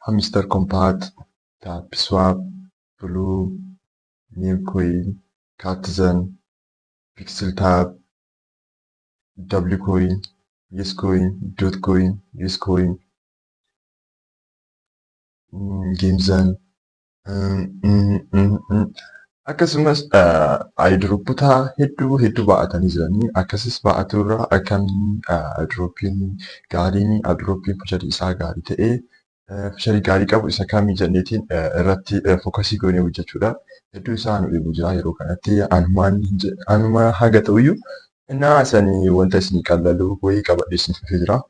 Hamster Kombat, TapSwap, Blue, Namecoin, Catizen, PixelTap, Wcoin, Yescoin, Dotcoin, Yescoin, Gamezen, akkasumas airdropota hedduu hedduu baa'atanii jiranii. Akkasis baa'atu irraa akkamiin airdropiin gaariin, airdropiin future isaa gaarii ta'ee, future gaarii qabu isa kamii jenneetiin irratti focus goonee hojjechuudha. Hedduu isaa nu dhibu jira yeroo kanatti, anuma haga ta'uyyuu innaa sanii wanta isinii qallalu wayii qabadhee isin dhufee jira.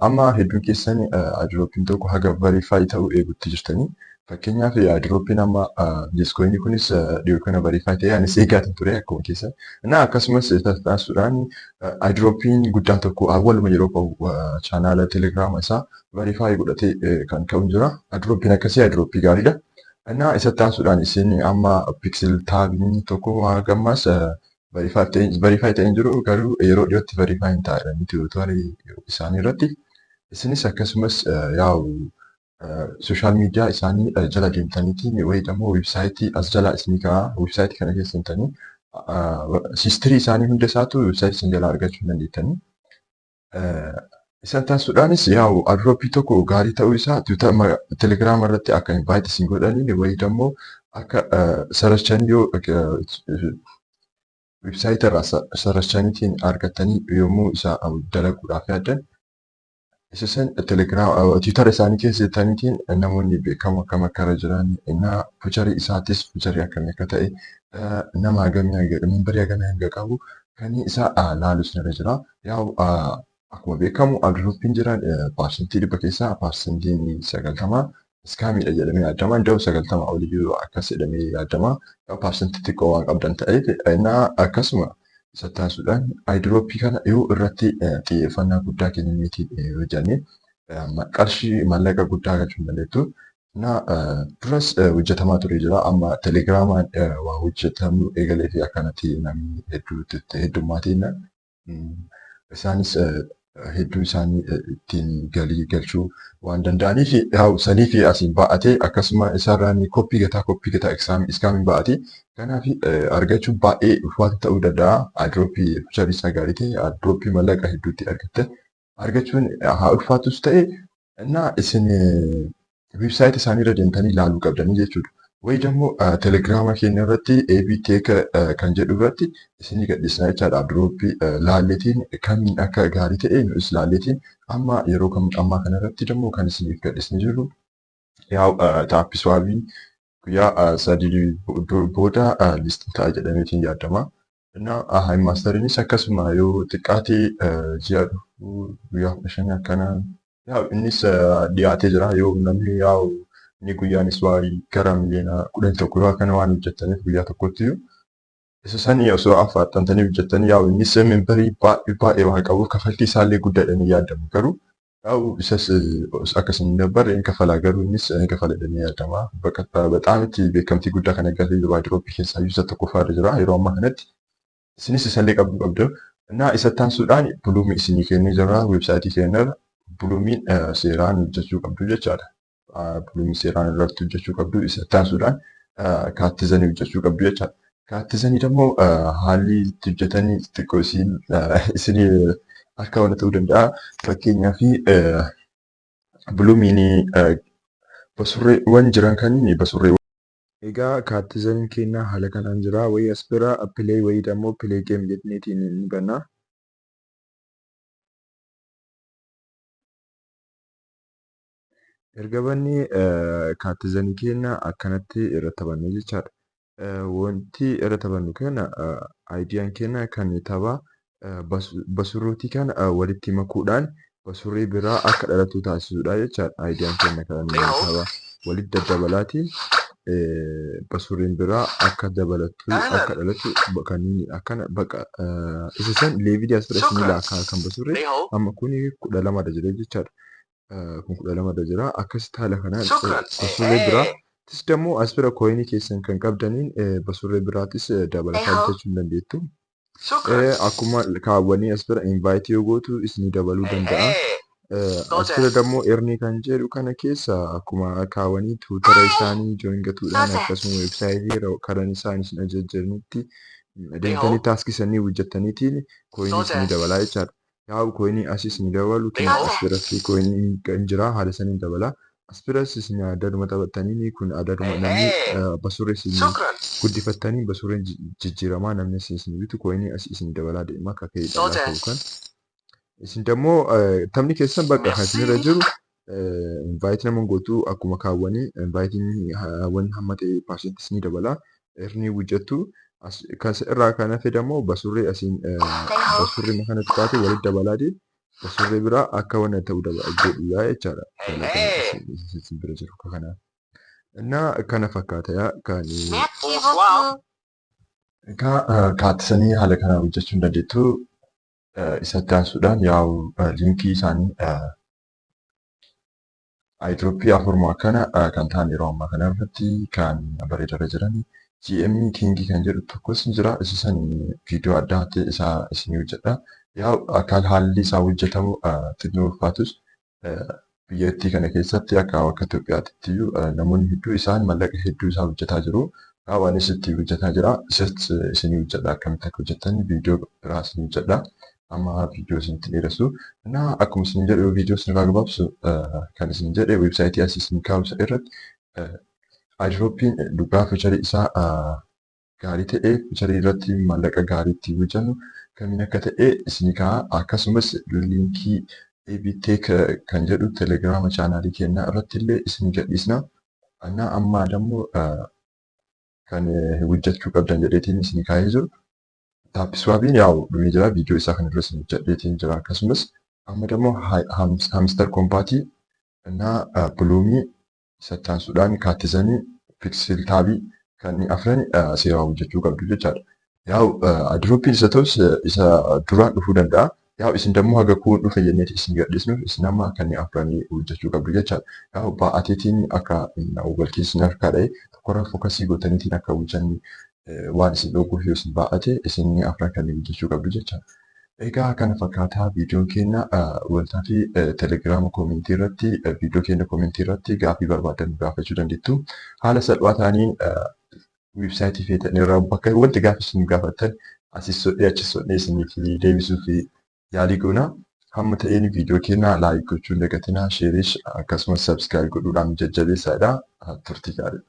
Amma hedduun keessan airdropiin tokko haga verify ta'uu eeguutti jirtanii. Fakkeenyaaf, airdropiin amma Yescoin kunis dhiyoo kana verify ta'ee anis eegaatiin ture akkuma keessa. Innaa akkasumas taasisuudhaan airdropiin guddaan tokko awwaluma yeroo qabu chaanaala Telegiraama isaa verify godhatee kan ka'u jira. Airdropiin akkasii airdropii gaariidha. Innaa isatti aansuudhaan isin amma Pixel Tabiin tokko hagammaas verify ta'ee hin jiru, garuu yeroo dhiyootti verify hin ta'a jedhanii Tiwiitarii isaanii irratti. Isinis akkasumas yaa'u social media isaanii jala deemtaniitiin wayii immoo website as jala isinii ka'a. Website kana keessa seentanii history isaanii hunda isaatu website isin jalaa argachuu hin dandeettanii. Isaan taasisuudhaanis yaa'u airdropii tokko gaarii ta'uu isaa Telegiraama irratti akka invite isin godhaniin wayii immoo akka searchanii, yoo website irraa searchaniitiin argattanii yommuu isa dalaguudhaaf yaaddan, isa san Telegiraama Tiwiitara isaanii keessa jettaniitiin namoonni beekamoo akkam akka irra jiran, innaa future isaatis future akkamii akka ta'e, nama hagamii, member hagamii hanga qabu kan isa laalus irra jira. Yaa'u akkuma beekamu airdropiin jiran 100% keessaa 90% scamiidha jedhamee yaadama. Iddoo 90 oliyyuu akkas jedhamee yaadama. Percent xiqqoo waan qabdan ta'eef, innaa akkasuma isa taasisuudhaan airdropii kana yoo irratti xiyyeeffannaa guddaa kennineetiin hojjannee qarshii maallaqa guddaa argachuu hin dandeettu. Innaa duras hojjetamaa ture jira. Amma Telegiraamaan waa hojjetamuu eegalee fi akkanatti namni hedduu heddummaatiin isaanis hedduu isaanii ittiin galii galchuu waan danda'aniif, sanii fi asiin baa'atee akkasuma isarraan copy gataa scamiin baa'atee, kanaaf argachuun baay'ee ulfaata ta'uu danda'a. Airdropii future isaa gaarii ta'e, airdropii maallaqa hedduutti argatte argachuun haa ulfaatus ta'e, innaa isin website isaanii irra deemtanii ilaaluu qabdanii jechuudha. Wayi immoo Telegiraama keenya irratti ABTech kan jedhu irratti isinii gadhiisna jechaadha. Airdropii laalleetiin kamiin akka gaarii ta'e nus laalleetiin amma yeroo ammaa kana irratti immoo kan isiniif gadhiisne jirru, yaa'u TapSwapiin guyyaa 3 booda list ta'a jedhameetiin yaadama. Innaa Hamsteriinis akkasuma yoo xiqqaate ji'a dhufu guyyaa 15 akkana, yaa'u innis dhiyaatee jira. Yoo namni yaa'u inni guyyaanis waa gara 11 miliyoona yoo akkana waan hojjettaniif guyyaa tokkotti isa sanii osoo afaaxxantanii hojjettanii, yaa'u innis member baay'ee baay'ee waan qabuuf kafaltii isaallee guddaadhaan yaadamu, garuu yaa'u isas akkasuma hin dabarre hin kafalaa, garuu innis ni kafala jedhamee yaadama. Bakka itti beekamtii guddaa kan argatee jiru airdropii keessaa isa tokkoffaa irra jira yeroo ammaa kanatti. Isinis isallee qabuu qabdu. Innaa isatti aansuudhaan Blumii isinii kennee jira website keenyarra. Blumiin seeraan hojjechuu qabdu jechaadha. Blumii seeraan irratti hojjechuu qabdu. Isatti aansuudhaan Catizenii hojjechuu qabdu jechaadha. Catizenii immoo haalli itti hojjetanii xiqqoo isinii akka waan ta'uu danda'a. Fakkeenyaaf, Blumiin basurreewwan jiran kanneen basurreewwan. Egaa Catizeniin keenya haala kanaan jira. Wayii as bira play, wayii immoo play game jenneetiin ni banna. Erga bannee Catizenii keenya akkanatti irra taphanna jechaadha. Wanti irra taphannu kana ideaan keenya kan tapha basurrootii kana walitti makuudhaan basurree biraa akka dhalatu taasisuudha jechaadha. Ideaan keenya kan tapha walitti daddabalaatiin basurreen biraa akka dabalatu, akka dhalatu, kanneen akkana baqa isa san levelii asirra isinii laakaa kan basurree amma kuni 12dha jira jechaadha. Kun 12dha jira. Akkasitti haala kanaan basurree biraa tis immoo as bira coinii keessan kan qabdaniin basurree biraatis dabalataa bitachuu ni dandeettu. Akkuma kaawwanii as bira invite yoo gootu isinii dabaluu danda'a. As bira dammoo earnii kan jedhu kana keessa akkuma kaawwanii Twittera isaanii join gatuudhaan akkasuma websiteii karan isaan isin ajajanitti deemtanii taskii sanii hojjettaniitiin coinii isinii dabalaa jechaadha. Yaa'u coinii asii isinii dabalu as biratti coinii kan jira haala saniin dabala. As biras isin adaduma taphattanii kun adaduma namni basurree isin guddifattanii basurreen jijjiiramaa namni isin bitu coinii asii isinii dabalaa deema akka ka'ee dhalaa ta'u kan. Isin dammoo taphni keessan bakka kan isinirra jiru invite nama gootu akkuma kaawwanii inviteiin wanni hamma ta'e percentii isinii dabala. Earnii hojjettu kan irraa kan hafe dammoo basurree asiin basurree kanatti kaate walitti dabalaa deemu. Basurree biraa akka wanna ta'u godhuudha jechaadha. Dalagaan isin bira jiru kana. Innaa kana fakkaata kan. Egaa kaattisanii haala kanaan hojjechuu hin dandeettu. Isatti aansuudhaan yaa'u linkii isaanii airdroppii afurmaa kana kan ta'an yeroo ammaa kana irratti kan bareedarra jiran GM King kan jedhu tokkos ni jira. Isa san viidiyoo addaa ta'e isaa isinii hojjedha. Yaa'u akka haalli isaa hojjetamu xinnoo ulfaatus biyyattii kana keessatti akka Itoophiyaatti iyyuu namoonni hedduu isaan mallaqa hedduu isaa hojjetaa jiru. Yaa'u anis itti hojjetaa jira. Isas isinii hojjedha akkamitti akka hojjettan viidiyoo biraa isinii hojjedha. Amma viidiyoo isinitti dheeressu. Innaa akkuma isin jedhu viidiyoo isinirraa gabaabsu kan isin jedhe websiteii asii isin kaa'u irratti airdroppiin dhugaa featureii isaa gaarii ta'e featureii irratti maallaqa gaarii ittiin hojjennu kamiin akka ta'e isinii kaa'a. Akkasumas linkii ABTech kan jedhu Telegrama channelii keenyaa irratti illee isin gadhiisna. Innaa amma dammoo kan hojjechuu qabdan jedheetiin isinii kaa'ee jiru. TapSwapiin yaa'u dhumee jira viidiyoo isaa kan irra isin hojjedheetiin jira. Akkasumas amma dammoo Hamster Kombatii innaa Blumii isatti aansuudhaan Catizenii Pixeltabii kan afran seeraan hojjechuu qabdu jechaadha. Yaa'u airdroppiin isa ta'us isa duraan dhufuu danda'a. Yaa'u isin dammoo haga kuun dhufe jenneeti isin gadhiisnuuf isin amma kan afranii hojjechuu qabdu jechaadha. Yaa'u baa'ateetiin akka wal keessa harkaa dha'e tokkorra focusii gootaniitiin akka hojjanni waan isin dhooguuf yoo isin baa'ate isin afran kan hojjechuu qabdu jechaadha. Egaa kana fakkaataa viidiyoon keenya waltaa fi Telegrama commentii irratti viidiyoo keenya commentii irratti gaafii barbaadan gaafachuu dandeettu. Haala salphaa ta'aniin websiteii feetan irraa bakka wanti gaafii isin gaafattan asis sodhee achis sodhee isiniif deebisuu fi yaalii goona. Hamma ta'een viidiyoo keenya like gochuu hin dagatinaa, shareiis akkasumas subscribe godhuudhaan jajjabeessaadha. Turtii gaarii.